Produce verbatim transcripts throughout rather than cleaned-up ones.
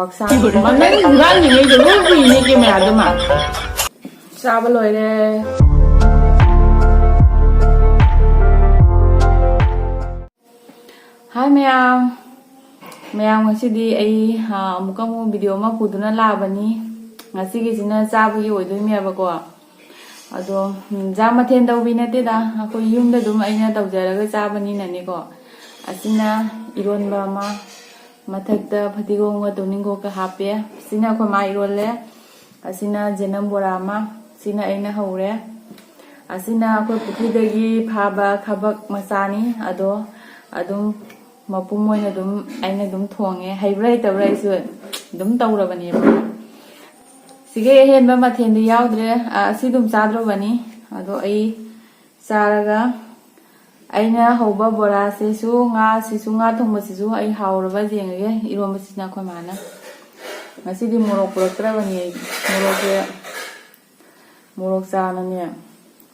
ꯃꯃꯤꯡ ꯍꯨꯔꯥꯟꯗ꯭ꯔꯤꯉꯩꯗ ꯂꯣꯏ ꯎꯏꯅꯦ ꯀꯦꯃꯦꯔꯥꯗꯨꯃ꯫ ꯆꯥꯕ ꯂꯣꯏꯔꯦ꯫ ꯍꯥꯏ ꯃꯌꯥꯝ꯫ ꯃꯌꯥꯝ, ꯉꯁꯤꯗꯤ ꯑꯩ, ꯑ, ꯑꯃꯨꯛꯀ ꯑꯃꯨꯛ ꯚꯤꯗꯤꯑꯣ ꯑꯃ ꯄꯨꯗꯨꯅ ꯂꯥꯛꯑꯕꯅꯤ꯫ ꯉꯁꯤꯒꯤꯁꯤꯅ ꯆꯥꯕꯒꯤ ꯑꯣꯏꯗꯣꯏꯅꯦꯕꯀꯣ꯫ ꯑꯗꯣ, ꯎꯝ, ꯆꯥ ꯃꯊꯦꯜ ꯇꯧꯕꯤ ꯅꯠꯇꯦꯗ, ꯑꯩꯈꯣꯏ ꯌꯨꯝꯗ ꯑꯗꯨꯝ ꯑꯩꯅ ꯇꯧꯖꯔꯒ ꯆꯥꯕꯅꯤꯅꯅꯦꯀꯣ꯫ ꯑꯁꯤꯅ ꯏꯔꯣꯟꯕ ꯑꯃ, ꯃꯊꯛꯇ ꯐꯗꯤꯒꯣꯝꯒ ꯇꯣꯅꯤꯡꯈꯣꯛꯀ ꯍꯥꯞꯄꯦ꯫ ꯁꯤꯅ ꯑꯩꯈꯣꯏ ꯃꯥ ꯏꯔꯣꯜꯂꯦ꯫ ꯑꯁꯤꯅ ꯖꯦꯅꯝ ꯕꯣꯔꯥ ꯑꯃ, ꯁꯤꯅ ꯑꯩꯅ ꯍꯧꯔꯦ꯫ ꯑꯁꯤꯅ ꯑꯩꯈꯣꯏ ꯄꯨꯈ꯭ꯔꯤꯗꯒꯤ ꯐꯥꯕ ꯈꯥꯕꯛ ꯃꯆꯥꯅꯤ꯫ ꯑꯗꯣ ꯑꯗꯨꯝ ꯃꯄꯨꯝ ꯑꯣꯏꯅ ꯑꯗꯨꯝ ꯑꯩꯅ ꯑꯗꯨꯝ ꯊꯣꯡꯉꯦ꯫ ꯍꯩꯕ꯭ꯔꯥ ꯍꯩꯇꯕ꯭ꯔꯥ ꯑꯩꯁꯨ ꯑꯗꯨꯝ ꯇꯧꯔꯕꯅꯦꯕ꯫ ꯁꯤꯒꯤ ꯑꯍꯦꯟꯕ ꯃꯊꯦꯜꯗꯤ ꯌꯥꯎꯗ꯭ꯔꯦ꯫ ꯑ, ꯑꯁꯤ ꯑꯗꯨꯝ ꯆꯥꯗ꯭ꯔꯣꯕꯅꯤ꯫ ꯑꯗꯣ ꯑꯩ ꯆꯥꯔꯒ ꯑꯩꯅ ꯍꯧꯕ ꯕꯣꯔꯥꯁꯤꯁꯨ, ꯉꯥꯁꯤꯁꯨ, ꯉꯥ ꯊꯣꯡꯕꯁꯤꯁꯨ ꯑꯩ ꯍꯥꯎꯔꯕ ꯌꯦꯡꯉꯒꯦ꯫ ꯏꯔꯣꯟꯕꯁꯤꯅ ꯑꯩꯈꯣꯏ ꯃꯥꯅ꯫ ꯉꯁꯤꯗꯤ ꯃꯣꯔꯣꯛ ꯄꯨꯔꯛꯇ꯭ꯔꯕꯅꯤ ꯑꯩ꯫ ꯃꯣꯔꯣꯛꯁꯦ, ꯃꯣꯔꯣꯛ ꯆꯥꯅꯅꯦ,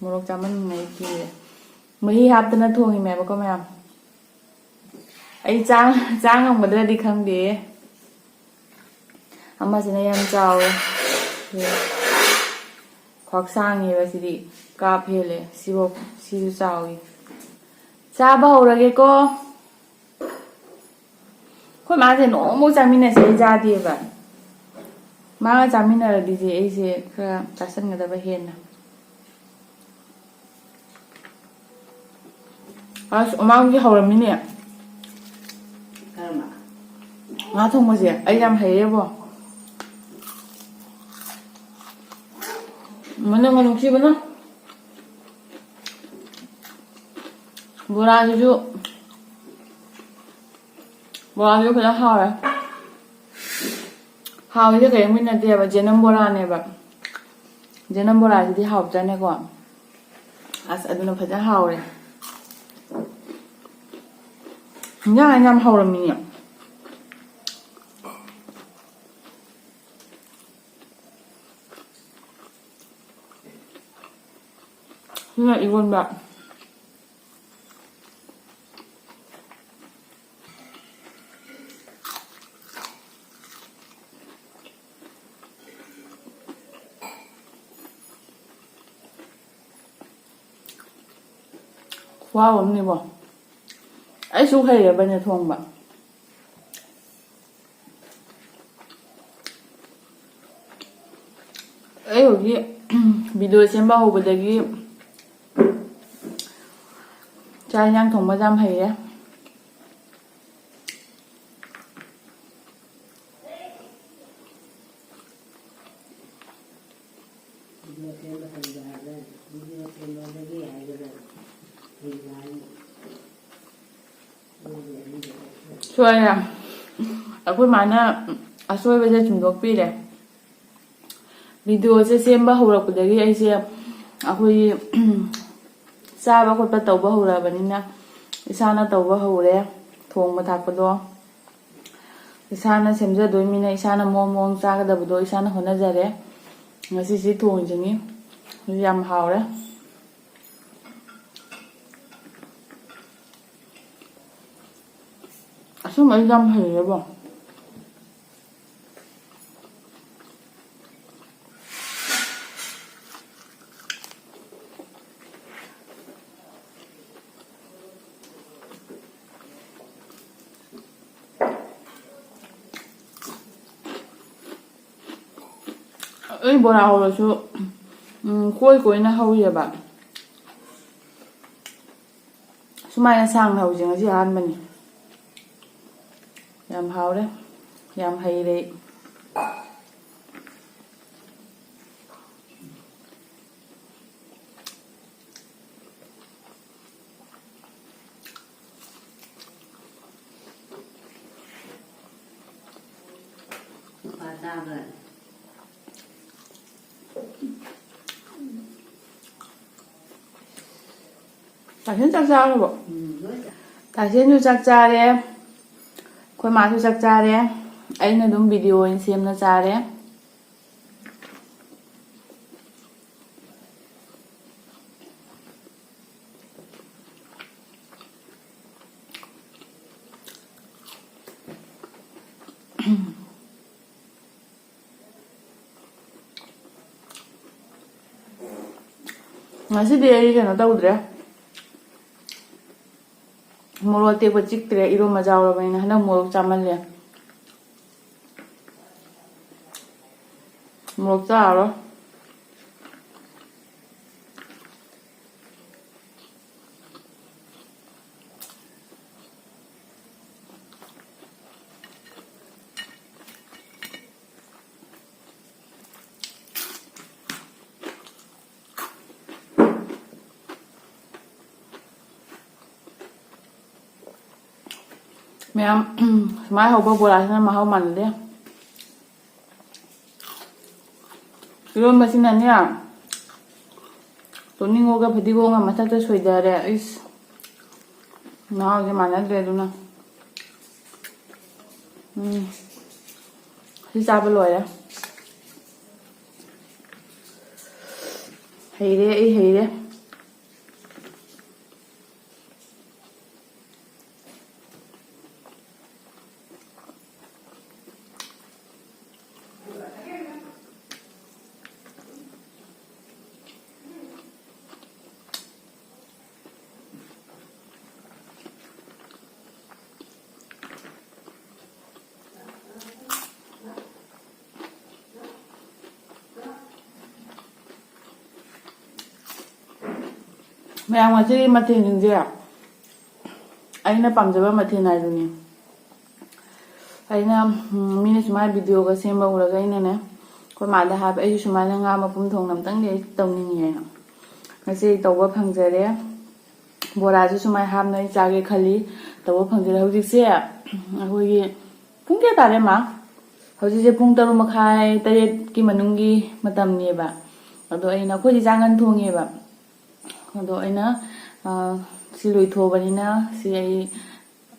ꯃꯣꯔꯣꯛ ꯆꯥꯃꯟꯗꯅ ꯑꯩ ꯀꯤꯔꯦ꯫ ꯃꯍꯤ ꯍꯥꯞꯇꯅ ꯊꯣꯡꯉꯤꯃꯦꯕꯀꯣ ꯃꯌꯥꯝ꯫ ꯑꯩ ꯆꯥ, ꯆꯥ ꯉꯝꯒꯗ꯭ꯔꯗꯤ ꯈꯪꯗꯦ꯫ ꯑꯃꯁꯤꯅ ꯌꯥꯝ ꯆꯥꯎꯋꯦ꯫ ꯈ꯭ꯋꯥꯛꯁꯥꯡꯉꯦꯕ ꯁꯤꯗꯤ꯫ ꯀꯥꯞ ꯍꯦꯜꯂꯦ꯫ ꯁꯤꯐꯧ, ꯁꯤꯁꯨ ꯆꯥꯎꯋꯤ꯫ ꯆꯥꯕ ꯍꯧꯔꯒꯦꯀꯣ꯫ ꯑꯩꯈꯣꯏ ꯃꯥꯁꯦ ꯅꯣꯡꯃꯐꯥꯎ ꯆꯥꯃꯤꯟꯅꯁꯦ ꯑꯩ ꯆꯥꯗꯦꯕ꯫ ꯃꯥꯒ ꯆꯥꯃꯤꯟꯅꯔꯗꯤꯁꯦ ꯑꯩꯁꯦ ꯈꯔ ꯆꯥꯁꯟꯒꯗꯕ ꯍꯦꯟꯅ꯫ ꯑꯁ, ꯑꯃꯥꯡꯒꯤ ꯍꯧꯔꯝꯃꯤꯅꯦ꯫ ꯀꯔꯝꯕ? ꯉꯥ ꯊꯣꯡꯕꯁꯦ ꯑꯩ ꯌꯥꯝ ꯍꯩꯔꯦꯕꯣ꯫ ꯃꯅꯝꯒ ꯅꯨꯡꯁꯤꯕꯅ꯫ ꯕꯣꯔꯥꯁꯤꯁꯨ, ꯕꯣꯔꯥꯁꯤꯁꯨ ꯐꯖꯅ ꯍꯥꯎꯔꯦ꯫ ꯍꯥꯎꯔꯤꯁꯦ ꯀꯔꯤꯝꯒꯤ ꯅꯠꯇꯦꯕ, ꯖꯦꯅꯝ ꯕꯣꯔꯥꯅꯦꯕ꯫ ꯖꯦꯅꯝ ꯕꯣꯔꯥꯁꯤꯗꯤ ꯍꯥꯎꯇ꯭ꯔꯅꯦꯀꯣ? ꯑꯁ, ꯑꯗꯨꯅ ꯐꯖꯅ ꯍꯥꯎꯔꯦ꯫ ꯏꯟꯖꯥꯡ ꯌꯥꯝ ꯍꯥꯎꯔꯝꯃꯤꯅꯦ꯫ ꯁꯤꯅ ꯏꯔꯣꯟꯕ꯫ ꯈꯨꯍꯥꯎ ꯑꯃꯅꯤꯕꯣ꯫ ꯑꯩꯁꯨ ꯍꯩꯔꯕꯅꯦ ꯊꯣꯡꯕ꯫ ꯑꯩ ꯍꯧꯖꯤꯛ ꯚꯤꯗꯤꯑꯣ ꯁꯦꯝꯕ ꯍꯧꯕꯗꯒꯤ ꯆꯥꯛ ꯏꯟꯁꯥꯡ ꯊꯣꯡꯕꯁꯦ ꯌꯥꯝ ꯍꯩꯔꯦ꯫ ꯁꯣꯏꯔꯦ꯫ ꯑꯩꯈꯣꯏ ꯃꯥꯅ ꯑꯁꯣꯏꯕꯁꯦ ꯆꯨꯝꯗꯣꯛꯄꯤꯔꯦ꯫ ꯚꯤꯗꯤꯑꯣꯁꯦ ꯁꯦꯝꯕ ꯍꯧꯔꯛꯄꯗꯒꯤ ꯑꯩꯁꯦ ꯑꯩꯈꯣꯏꯒꯤ ꯆꯥꯕ ꯈꯣꯠꯄ ꯇꯧꯕ ꯍꯧꯔꯛꯑꯕꯅꯤꯅ ꯏꯁꯥꯅ ꯇꯧꯕ ꯍꯧꯔꯦ꯫ ꯊꯣꯡꯕ ꯊꯥꯛꯄꯗꯣ ꯏꯁꯥꯅ ꯁꯦꯝꯖꯗꯣꯏꯃꯤꯅ ꯏꯁꯥꯅ ꯃꯑꯣꯡ ꯃꯑꯣꯡ ꯆꯥꯒꯗꯕꯗꯣ ꯏꯁꯥꯅ ꯍꯣꯠꯅꯖꯔꯦ꯫ ꯉꯁꯤꯁꯤ ꯊꯣꯡꯉꯤꯁꯤꯅꯤ꯫ ꯌꯥꯝ ꯍꯥꯎꯔꯦ꯫ ꯑꯁꯦꯡꯕ ꯑꯩ ꯌꯥꯝ ꯍꯩꯔꯦꯕꯣ꯫ ꯑꯩ ꯕꯣꯔꯥ ꯍꯧꯔꯁꯨ, ꯎꯝ, ꯀꯣꯏ ꯀꯣꯏꯅ ꯍꯧꯔꯤꯑꯕ꯫ ꯁꯨꯃꯥꯏꯅ ꯁꯥꯡꯅ ꯍꯧꯁꯦ ꯉꯁꯤ ꯑꯍꯥꯟꯕꯅꯤ꯫ ꯌꯥꯝ ꯍꯥꯎꯔꯦ꯫ ꯌꯥꯝ ꯍꯩꯔꯦ꯫ ꯇꯥꯁꯦꯟ ꯆꯥꯛ ꯆꯥꯔꯕꯣ? ꯇꯥꯁꯦꯟꯁꯨ ꯆꯥꯛ ꯆꯥꯔꯦ꯫ ꯑꯩꯈꯣꯏ ꯃꯥꯁꯨ ꯆꯥꯛ ꯆꯥꯔꯦ꯫ ꯑꯩꯅ ꯑꯗꯨꯝ ꯚꯤꯗꯤꯑꯣ ꯑꯣꯏꯅ ꯁꯦꯝꯅ ꯆꯥꯔꯦ꯫ ꯉꯁꯤꯗꯤ ꯑꯩ ꯀꯩꯅꯣ ꯇꯧꯗ꯭ꯔꯦ꯫ ꯃꯣꯔꯣꯛ ꯑꯇꯦꯛꯄ ꯆꯤꯛꯇ꯭ꯔꯦ, ꯏꯔꯣꯝꯕ ꯆꯥꯎꯔꯕꯅꯤꯅ꯫ ꯍꯟꯗꯛ ꯃꯣꯔꯣꯛ ꯆꯥꯃꯜꯂꯦ, ꯃꯣꯔꯣꯛ ꯆꯥꯔꯔꯣꯏ꯫ ꯃꯌꯥꯝ, ꯁꯨꯃꯥꯏꯅ ꯍꯧꯕ ꯕꯣꯔꯥꯁꯤꯅ ꯃꯍꯥꯎ ꯃꯥꯟꯅꯗꯦ꯫ ꯏꯔꯣꯟꯕꯁꯤꯅꯅꯦ, ꯇꯣꯅꯤꯡꯉꯣꯒ ꯐꯗꯤꯒꯣꯝꯒ ꯃꯊꯛꯇ ꯁꯣꯏꯗꯔꯦ꯫ ꯏꯁ, ꯃꯍꯥꯎꯁꯦ ꯃꯥꯟꯅꯗ꯭ꯔꯦ ꯑꯗꯨꯅ꯫ ꯎꯝ, ꯁꯤ ꯆꯥꯕ ꯂꯣꯏꯔꯦ꯫ ꯍꯩꯔꯦ, ꯑꯩ ꯍꯩꯔꯦ꯫ ꯃꯌꯥꯝ, ꯉꯁꯤꯒꯤ ꯃꯊꯦꯜꯁꯤꯡꯁꯦ ꯑꯩꯅ ꯄꯥꯝꯖꯕ ꯃꯊꯦꯜ ꯍꯥꯏꯗꯨꯅꯤ꯫ ꯑꯩꯅ, ꯎꯝ, ꯃꯤꯅ ꯁꯨꯃꯥꯏꯅ ꯚꯤꯗꯤꯑꯣꯒ ꯁꯦꯝꯕ ꯎꯔꯒ ꯑꯩꯅꯅꯦ, ꯑꯩꯈꯣꯏ ꯃꯥꯗ ꯍꯥꯏꯕ, "ꯑꯩꯁꯨ ꯁꯨꯃꯥꯏꯅ ꯉꯥ ꯃꯄꯨꯝ ꯊꯣꯡꯅ ꯑꯝꯇꯪꯗꯤ ꯑꯩ ꯇꯧꯅꯤꯡꯉꯤ" ꯍꯥꯏꯅ꯫ ꯉꯁꯤ ꯑꯩ ꯇꯧꯕ ꯐꯪꯖꯔꯦ꯫ ꯕꯣꯔꯥꯁꯨ ꯁꯨꯃꯥꯏꯅ ꯍꯥꯞꯅ ꯑꯩ ꯆꯥꯒꯦ ꯈꯜꯂꯤ꯫ ꯇꯧꯕ ꯐꯪꯖꯔꯦ꯫ ꯍꯧꯖꯤꯛꯁꯦ ꯑꯩꯈꯣꯏꯒꯤ ꯄꯨꯡ ꯀꯌꯥ ꯇꯥꯔꯦ, ꯃꯥ? ꯍꯧꯖꯤꯛꯁꯦ ꯄꯨꯡ ꯇꯔꯨꯛ ꯃꯈꯥꯏ, ꯇꯔꯦꯠꯀꯤ ꯃꯅꯨꯡꯒꯤ ꯃꯇꯝꯅꯦꯕ꯫ ꯑꯗꯣ ꯑꯩꯅ, ꯑꯩꯈꯣꯏꯗꯤ ꯆꯥꯛ ꯉꯟ ꯊꯣꯡꯉꯦꯕ꯫ ꯑꯗꯣ ꯑꯩꯅ, ꯑ, ꯁꯤ ꯂꯣꯏꯊꯣꯛꯑꯕꯅꯤꯅ ꯁꯤ ꯑꯩ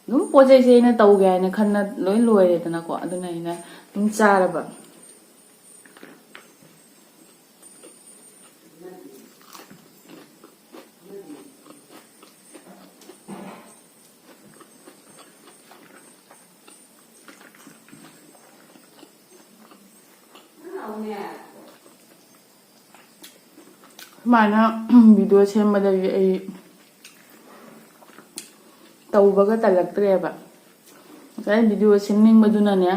ꯑꯗꯨꯝ ꯄꯣꯠ ꯆꯩꯁꯦ ꯑꯩꯅ ꯇꯧꯒꯦ ꯍꯥꯏꯅ ꯈꯟꯅ ꯂꯣꯏ ꯂꯣꯏꯔꯦꯗꯅꯀꯣ꯫ ꯑꯗꯨꯅ ꯑꯩꯅ ꯑꯗꯨꯝ ꯆꯥꯔꯕ꯫ ꯁꯨꯃꯥꯏꯅ ꯚꯤꯗꯤꯑꯣ ꯁꯦꯝꯕꯗꯒꯤ ꯑꯩ ꯇꯧꯕꯒ ꯇꯜꯂꯛꯇ꯭ꯔꯦꯕ꯫ ꯉꯁꯥꯏ ꯚꯤꯗꯤꯑꯣ ꯁꯦꯝꯅꯤꯡꯕꯗꯨꯅꯅꯦ,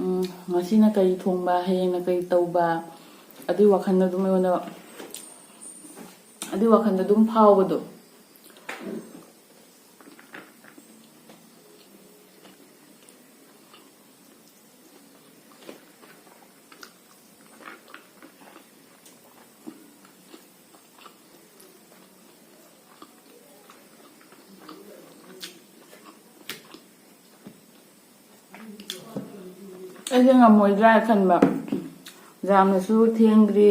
ꯎꯝ, ꯉꯁꯤꯅ ꯀꯔꯤ ꯊꯣꯡꯕ, ꯍꯌꯦꯡꯅ ꯀꯔꯤ ꯇꯧꯕ, ꯑꯗꯨꯒꯤ ꯋꯥꯈꯜꯗ ꯑꯗꯨꯝ ꯑꯩꯉꯣꯟꯗ, ꯑꯗꯨꯒꯤ ꯋꯥꯈꯜꯗ ꯑꯗꯨꯝ ꯐꯥꯎꯕꯗꯣ꯫ ꯑꯩꯁꯦ ꯉꯝꯃꯣꯏꯗ꯭ꯔꯥ ꯈꯟꯕ, ꯌꯥꯝꯅꯁꯨ ꯊꯦꯡꯗ꯭ꯔꯤ,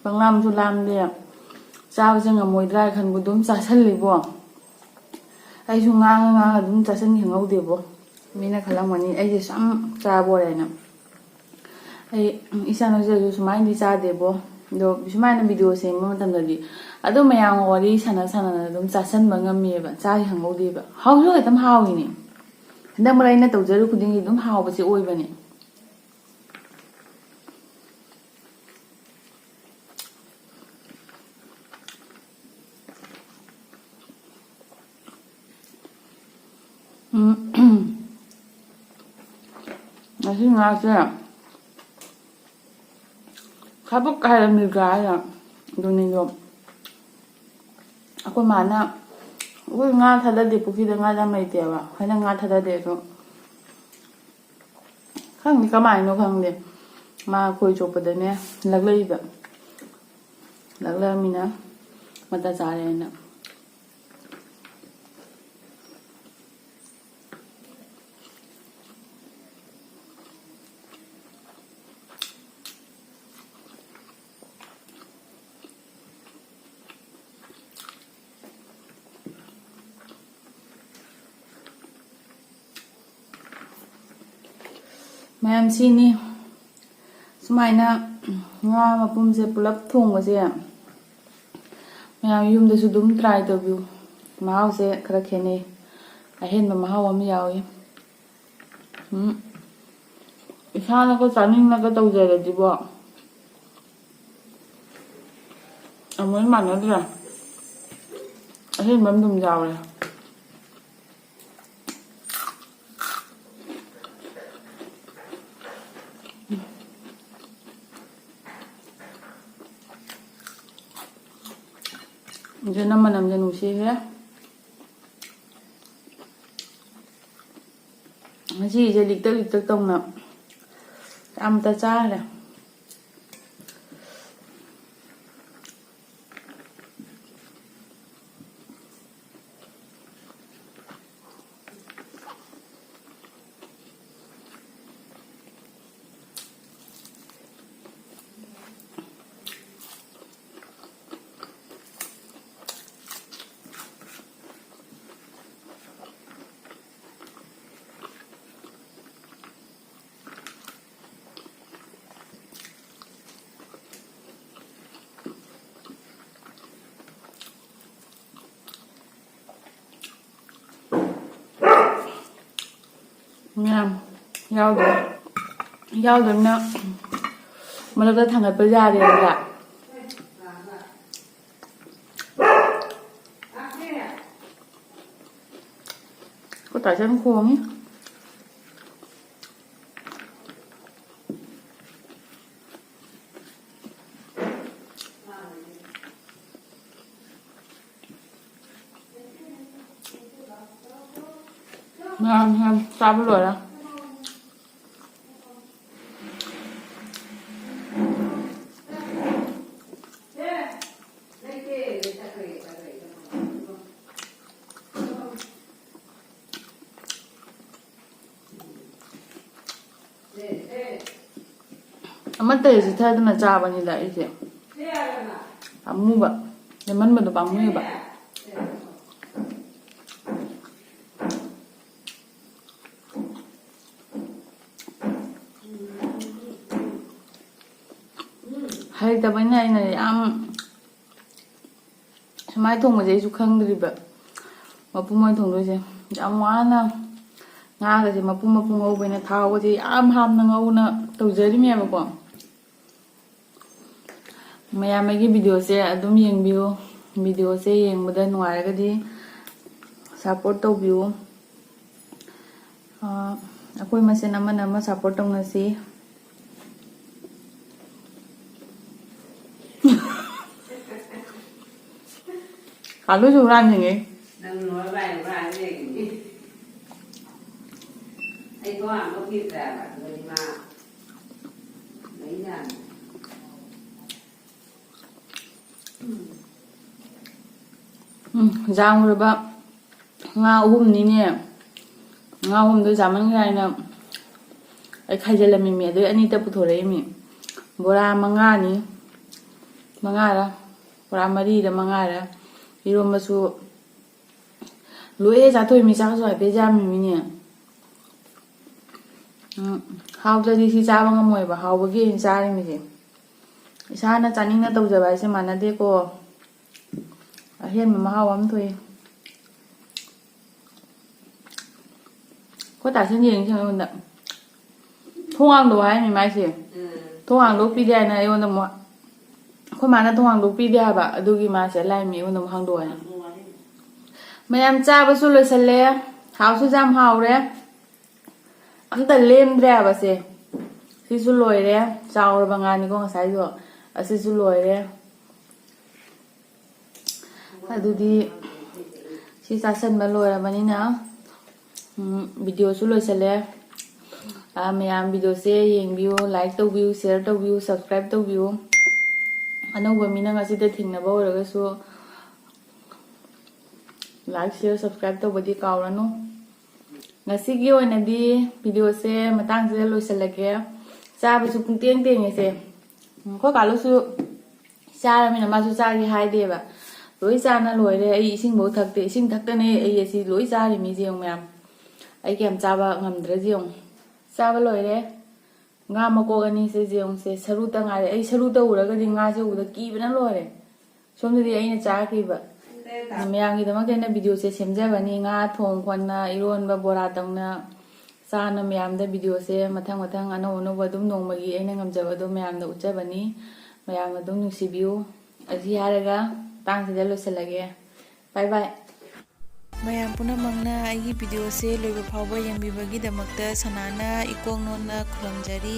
ꯄꯪꯂꯥꯝꯁꯨ ꯂꯥꯝꯗꯦ, ꯆꯥꯕꯁꯦ ꯉꯝꯃꯣꯏꯗ꯭ꯔꯥ ꯈꯟꯕ ꯑꯗꯨꯝ ꯆꯥꯁꯜꯂꯤꯕꯣ꯫ ꯑꯩꯁꯨ ꯉꯥꯡꯉ ꯉꯥꯡꯉ ꯑꯗꯨꯝ ꯆꯥꯁꯟ ꯈꯪꯍꯧꯗꯦꯕꯣ꯫ ꯃꯤꯅ ꯈꯜꯂꯝꯒꯅꯤ ꯑꯩꯁꯦ ꯁꯨꯝ ꯆꯥꯕ ꯑꯣꯏꯔꯦꯅ꯫ ꯑꯩ ꯏꯁꯥꯅꯁꯨ ꯁꯨꯃꯥꯏꯅꯗꯤ ꯆꯥꯗꯦꯕꯣ꯫ ꯑꯗꯣ ꯁꯨꯃꯥꯏꯅ ꯚꯤꯗꯤꯑꯣ ꯁꯦꯝꯕ ꯃꯇꯝꯗꯗꯤ ꯑꯗꯨꯝ ꯃꯌꯥꯝꯒ ꯋꯥꯔꯤ ꯁꯥꯟꯅ ꯁꯥꯟꯅꯅ ꯑꯗꯨꯝ ꯆꯥꯁꯟꯕ ꯉꯝꯃꯦꯕ, ꯆꯥꯈꯤ ꯈꯪꯍꯧꯗꯦꯕ꯫ ꯍꯥꯎꯁꯨ ꯍꯦꯛꯇ ꯍꯥꯎꯏꯅꯦ꯫ ꯍꯟꯗꯛ ꯃꯔꯛ ꯑꯩꯅ ꯇꯧꯖꯔꯨ ꯈꯨꯗꯤꯡꯒꯤ ꯑꯗꯨꯝ ꯍꯥꯎꯕꯁꯦ ꯑꯣꯏꯕꯅꯦ꯫ ꯎꯝ꯫ ꯉꯁꯤ ꯉꯥꯁꯦ ꯈꯕꯨꯛ ꯍꯥꯏꯔ ꯃꯤꯔꯒꯥ ꯍꯥꯏꯔ ꯑꯗꯨꯅꯤꯗꯣ꯫ ꯑꯩꯈꯣꯏ ꯃꯥꯅ, ꯑꯩꯈꯣꯏ ꯉꯥ ꯊꯥꯗꯗꯦ, ꯄꯨꯈ꯭ꯔꯤꯗ ꯉꯥ ꯌꯥꯝ ꯂꯩꯇꯦꯕ, ꯑꯩꯈꯣꯏꯅ ꯉꯥ ꯊꯥꯗꯗꯦ꯫ ꯑꯗꯣ ꯈꯪꯗꯦ ꯀꯃꯥꯏꯅꯣ ꯈꯪꯗꯦ, ꯃꯥ ꯈꯣꯏ ꯆꯣꯞꯄꯗꯅꯦ ꯂꯛꯂꯛꯏꯕ, ꯂꯛꯂꯛꯑꯃꯤꯅ ꯃꯇꯥ ꯆꯥꯔꯦꯅ꯫ ꯃꯌꯥꯝ ꯁꯤꯅꯤ꯫ ꯁꯨꯃꯥꯏꯅ ꯉꯥ ꯃꯄꯨꯝꯁꯦ ꯄꯨꯂꯞ ꯊꯣꯡꯕꯁꯦ ꯃꯌꯥꯝ ꯌꯨꯝꯗꯁꯨ ꯑꯗꯨꯝ try ꯇꯧꯕꯤꯌꯨ꯫ ꯃꯍꯥꯎꯁꯦ ꯈꯔ ꯈꯦꯠꯅꯩ, ꯑꯍꯦꯟꯕ ꯃꯍꯥꯎ ꯑꯃ ꯌꯥꯎꯏ꯫ ꯎꯝ꯫ ꯏꯁꯥꯅꯒ ꯆꯥꯅꯤꯡꯉꯒ ꯇꯧꯖꯔꯗꯤꯕꯣ, ꯑꯃꯨꯛ ꯍꯦꯟꯅ ꯃꯥꯟꯅꯗ꯭ꯔꯥ? ꯑꯍꯦꯟꯕ ꯑꯃ ꯑꯗꯨꯝ ꯌꯥꯎꯔꯦ꯫ ꯐꯖꯅ ꯃꯅꯝꯁꯦ ꯅꯨꯡꯁꯤꯈ꯭ꯔꯦ꯫ ꯉꯁꯤꯁꯦ ꯂꯤꯛꯇꯛ ꯂꯤꯛꯇꯛ ꯇꯧꯅ ꯌꯥꯝꯇ ꯆꯥꯈ꯭ꯔꯦ꯫ ꯃꯌꯥꯝ ꯌꯥꯎꯗ꯭ꯔꯦ꯫ ꯌꯥꯎꯗ꯭ꯔꯕꯅꯤꯅ ꯃꯔꯛꯇ ꯊꯥꯡꯒꯠꯄ ꯌꯥꯔꯦꯕ꯫ ꯑꯩꯈꯣꯏ ꯇꯥꯏꯁꯟ ꯈꯣꯡꯉꯤ꯫ ꯃꯌꯥꯝ ꯃꯌꯥꯝ ꯆꯥꯕ ꯂꯣꯏꯔꯦ꯫ ꯑꯃꯠꯇ ꯍꯦꯛ ꯆꯤꯊꯗꯅ ꯆꯥꯕꯅꯤꯗ ꯑꯩꯁꯦ꯫ ꯄꯥꯝꯃꯨꯕ, ꯂꯦꯝꯍꯟꯕꯗꯣ ꯄꯥꯝꯃꯨꯏꯕ꯫ ꯍꯩꯇꯕꯅꯤꯅ ꯑꯩꯅ ꯌꯥꯝ ꯁꯨꯃꯥꯏꯅ ꯊꯣꯡꯕꯁꯦ ꯑꯩꯁꯨ ꯈꯪꯗ꯭ꯔꯤꯕ꯫ ꯃꯄꯨꯝ ꯑꯣꯏꯅ ꯊꯣꯡꯗꯣꯏꯁꯦ ꯌꯥꯝ ꯋꯥꯅ, ꯉꯥꯒꯁꯦ ꯃꯄꯨꯝ ꯃꯄꯨꯝ ꯉꯧꯕꯅ, ꯊꯥꯎꯒꯁꯦ ꯌꯥꯝ ꯍꯥꯞꯅ ꯉꯧꯅ ꯇꯧꯖꯔꯤꯃꯦꯕꯀꯣ꯫ ꯃꯌꯥꯝ ꯑꯩꯒꯤ ꯚꯤꯗꯤꯑꯣꯁꯦ ꯑꯗꯨꯝ ꯌꯦꯡꯕꯤꯌꯨ꯫ ꯚꯤꯗꯤꯑꯣꯁꯦ ꯌꯦꯡꯕꯗ ꯅꯨꯡꯉꯥꯏꯔꯒꯗꯤ ꯁꯞꯄꯣꯔꯠ ꯇꯧꯕꯤꯌꯨ꯫ ꯑꯥ, ꯑꯩꯈꯣꯏ ꯃꯁꯦꯟ ꯑꯃꯅ ꯑꯃ ꯁꯞꯄꯣꯔꯠ ꯇꯧꯅꯁꯤ꯫ ꯑꯥꯂꯨꯁꯨ ꯍꯨꯔꯥꯟꯅꯤꯡꯉꯤ꯫ ꯅꯪ ꯂꯣꯏ ꯃꯥꯏ ꯍꯨꯔꯥꯟ ꯂꯩꯔꯤꯅꯤ꯫ ꯑꯩ ꯊꯣꯡ ꯍꯥꯡꯗꯣꯛꯈꯤꯗ꯭ꯔꯦꯕ, ꯑꯗꯨꯒꯗꯤ ꯃꯥ ꯂꯩ ꯌꯥꯅꯤ꯫ ꯎꯝ, ꯖꯥꯝ ꯍꯨꯔꯕ ꯉꯥ ꯑꯍꯨꯝꯅꯤꯅꯦ꯫ ꯉꯥ ꯑꯍꯨꯝꯗꯣ ꯆꯥꯃꯟꯈ꯭ꯔꯦ ꯍꯥꯏꯅ ꯑꯩ ꯈꯥꯏꯖꯤꯜꯂꯝꯃꯤꯃꯤ꯫ ꯑꯗꯨꯗꯩ ꯑꯅꯤꯇ ꯄꯨꯊꯣꯔꯛꯏꯃꯤ꯫ ꯕꯣꯔꯥ ꯃꯉꯥꯅꯤ, ꯃꯉꯥꯔ, ꯕꯣꯔꯥ ꯃꯔꯤꯔ ꯃꯉꯥꯔ꯫ ꯏꯔꯣꯝꯕꯁꯨ ꯂꯣꯏꯔꯦ ꯆꯥꯊꯣꯛꯏꯃꯤ꯫ ꯆꯥꯛꯁꯨ ꯍꯥꯏꯐꯦꯠ ꯌꯥꯝꯃꯤꯃꯤꯅꯦ꯫ ꯎꯝ, ꯍꯥꯎꯇ꯭ꯔꯗꯤ ꯁꯤ ꯆꯥꯕ ꯉꯝꯃꯣꯏꯕ꯫ ꯍꯥꯎꯕꯒꯤ ꯑꯩꯅ ꯆꯥꯔꯤꯃꯤꯁꯦ꯫ ꯏꯁꯥꯅ ꯆꯥꯅꯤꯡꯅ ꯇꯧꯖꯕ ꯍꯥꯏꯁꯦ ꯃꯥꯟꯅꯗꯦꯀꯣ꯫ ꯑꯍꯦꯟꯕ ꯃꯍꯥꯎ ꯑꯃ ꯊꯣꯛꯏ꯫ ꯑꯩꯈꯣꯏ ꯇꯥꯁꯟ ꯌꯦꯡꯉꯤꯁꯦ ꯑꯩꯉꯣꯟꯗ꯫ "ꯊꯣꯡ ꯍꯥꯡꯗꯣꯛꯑꯣ" ꯍꯥꯏꯅꯤ ꯃꯥꯏꯁꯦ꯫ ꯎꯝ꯫ "ꯊꯣꯡ ꯍꯥꯡꯗꯣꯛꯄꯤꯗꯦ" ꯍꯥꯏꯅ ꯑꯩꯉꯣꯟꯗ ꯑꯃꯨꯛ, ꯑꯩꯈꯣꯏ ꯃꯥꯅ "ꯊꯣꯡ ꯍꯥꯡꯗꯣꯛꯄꯤꯗꯦ" ꯍꯥꯏꯕ꯫ ꯑꯗꯨꯒꯤ ꯃꯥꯁꯦ ꯂꯥꯏꯃꯤ ꯑꯩꯉꯣꯟꯗ ꯑꯃꯨꯛ ꯍꯥꯡꯗꯣꯛꯑꯣ ꯍꯥꯏꯅꯤ꯫ ꯃꯌꯥꯝ ꯆꯥꯕꯁꯨ ꯂꯣꯏꯁꯜꯂꯦ꯫ ꯍꯥꯎꯁꯨ ꯌꯥꯝ ꯍꯥꯎꯔꯦ꯫ ꯑꯝꯇ ꯂꯦꯝꯗ꯭ꯔꯦ ꯍꯥꯏꯕꯁꯦ꯫ ꯁꯤꯁꯨ ꯂꯣꯏꯔꯦ꯫ ꯆꯥꯎꯔꯕ ꯉꯥꯅꯤꯀꯣ ꯉꯁꯥꯏꯗꯣ꯫ ꯑꯁꯤꯁꯨ ꯂꯣꯏꯔꯦ꯫ ꯑꯗꯨꯗꯤ ꯁꯤ ꯆꯥꯁꯟꯕ ꯂꯣꯏꯔꯕꯅꯤꯅ, ꯎꯝ, ꯚꯤꯗꯤꯑꯣꯁꯨ ꯂꯣꯏꯁꯜꯂꯦ꯫ ꯑ, ꯃꯌꯥꯝ ꯚꯤꯗꯤꯑꯣꯁꯦ ꯌꯦꯡꯕꯤꯌꯨ, like ꯇꯧꯕꯤꯌꯨ, share ꯇꯧꯕꯤꯌꯨ, subscribe ꯇꯧꯕꯤꯌꯨ꯫ ꯑꯅꯧꯕ ꯃꯤꯅ ꯉꯁꯤꯗ ꯊꯦꯡꯅꯕ ꯑꯣꯏꯔꯒꯁꯨ like, share, subscribe ꯇꯧꯕꯗꯤ ꯀꯥꯎꯔꯅꯨ꯫ ꯉꯁꯤꯒꯤ ꯑꯣꯏꯅꯗꯤ ꯚꯤꯗꯤꯑꯣꯁꯦ ꯃꯇꯥꯡꯁꯤꯗ ꯂꯣꯏꯁꯤꯜꯂꯒꯦ꯫ ꯆꯥꯕꯁꯨ ꯄꯨꯡꯇꯦꯡ ꯇꯦꯡꯉꯦꯁꯦ꯫ ꯎꯝ, ꯑꯩꯈꯣꯏ ꯀꯥꯂꯨꯁꯨ ꯆꯥꯔꯃꯤꯅ ꯃꯥꯁꯨ ꯆꯥꯒꯦ ꯍꯥꯏꯗꯦꯕ꯫ ꯂꯣꯏ ꯆꯥꯅ ꯂꯣꯏꯔꯦ꯫ ꯑꯩ ꯏꯁꯤꯡꯐꯧ ꯊꯛꯇꯦ꯫ ꯏꯁꯤꯡ ꯊꯛꯇꯅꯦ ꯑꯩ ꯑꯁꯤ ꯂꯣꯏ ꯆꯥꯔꯤ ꯃꯤꯁꯦ ꯌꯦꯡꯉꯨ ꯃꯌꯥꯝ꯫ ꯑꯩ ꯀꯌꯥꯝ ꯆꯥꯕ ꯉꯝꯗ꯭ꯔꯗꯤ ꯌꯦꯡꯉꯨ꯫ ꯆꯥꯕ ꯂꯣꯏꯔꯦ꯫ ꯉꯥ ꯃꯀꯣꯛ ꯑꯅꯤꯁꯦ ꯌꯦꯡꯉꯨꯁꯦ꯫ ꯁꯔꯨꯇ ꯉꯥꯏꯔꯦ꯫ ꯑꯩ ꯁꯔꯨꯇ ꯎꯔꯒꯗꯤ ꯉꯥꯁꯦ ꯎꯕꯗ ꯀꯤꯕꯅ ꯂꯣꯏꯔꯦ꯫ ꯁꯣꯝꯗꯗꯤ ꯑꯩꯅ ꯆꯥꯈꯤꯕ ꯃꯌꯥꯝꯒꯤꯗꯃꯛꯇ ꯑꯩꯅ ꯚꯤꯗꯤꯑꯣꯁꯦ ꯁꯦꯝꯖꯕꯅꯤ꯫ ꯉꯥ ꯊꯣꯡ ꯈꯣꯠꯅ, ꯏꯔꯣꯟꯕ, ꯕꯣꯔꯥ ꯇꯧꯅ ꯆꯥꯅ ꯃꯌꯥꯝꯗ ꯚꯤꯗꯤꯑꯣꯁꯦ ꯃꯊꯪ ꯃꯊꯪ ꯑꯅꯧ ꯑꯅꯧꯕ ꯑꯗꯨꯝ ꯅꯣꯡꯃꯒꯤ ꯑꯩꯅ ꯉꯝꯖꯕꯗꯣ ꯃꯌꯥꯝꯗ ꯎꯠꯆꯕꯅꯤ꯫ ꯃꯌꯥꯝꯅ ꯑꯗꯨꯝ ꯅꯨꯡꯁꯤꯕꯤꯌꯨ꯫ ꯑꯁꯤ ꯍꯥꯏꯔꯒ ꯃꯇꯥꯡꯁꯤꯗ ꯂꯣꯏꯁꯤꯜꯂꯒꯦ꯫ Bye bye꯫ ꯃꯌꯥꯝ ꯄꯨꯝꯅꯃꯛꯅ ꯑꯩꯒꯤ ꯚꯤꯗꯤꯑꯣꯁꯦ ꯂꯣꯏꯕ ꯐꯥꯎꯕ ꯌꯦꯡꯕꯤꯕꯒꯤꯗꯃꯛꯇ ꯁꯅꯥꯅ ꯏꯀꯣꯛ ꯅꯣꯟꯅ ꯈꯨꯔꯨꯝꯖꯔꯤ꯫